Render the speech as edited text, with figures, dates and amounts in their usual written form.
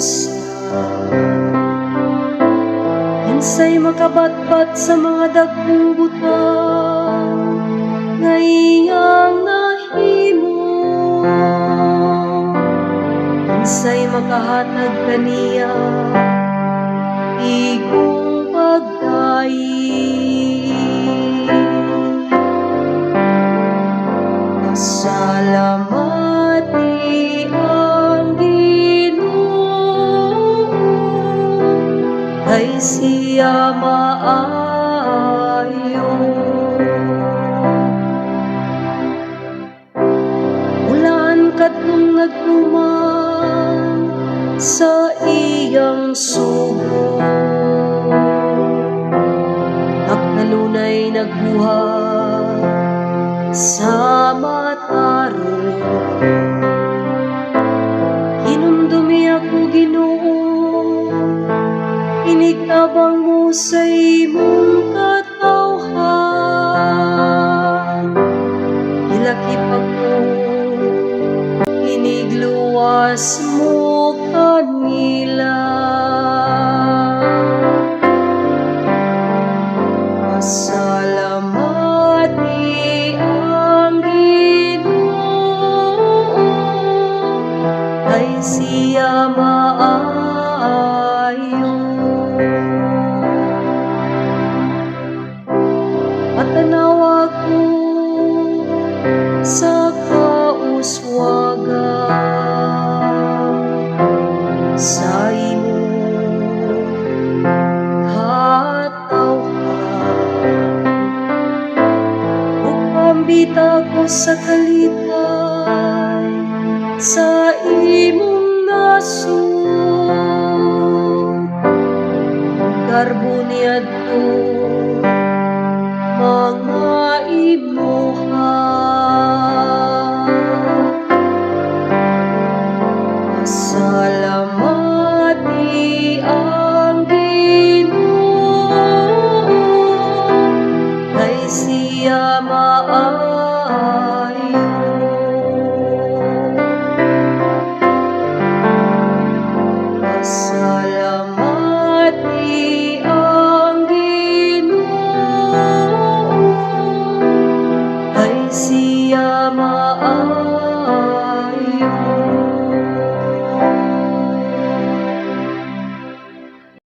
katapusan. Kinsay makabatbat sa mga dagkong butang nga iyang nahimo? Kinsay makahatag kaniya igong pagkain? Pasalamati ang Ginoo, kay siya maayo. Ulaan kadtong nagtuman sa iyang sugo at kanunay nagbuhat sa matarong. Hinumdumi ako, Ginoo, inigtabang mo sa imong katawhan. Ilakip ako, inigluwas mo kanila. Pasalamati ang Ginoo, kay siya maayo. Patanawa ko sa kauswagan sa imong katawhan ug pambita ko sa kalipay sa imong nasod. Garbo niadto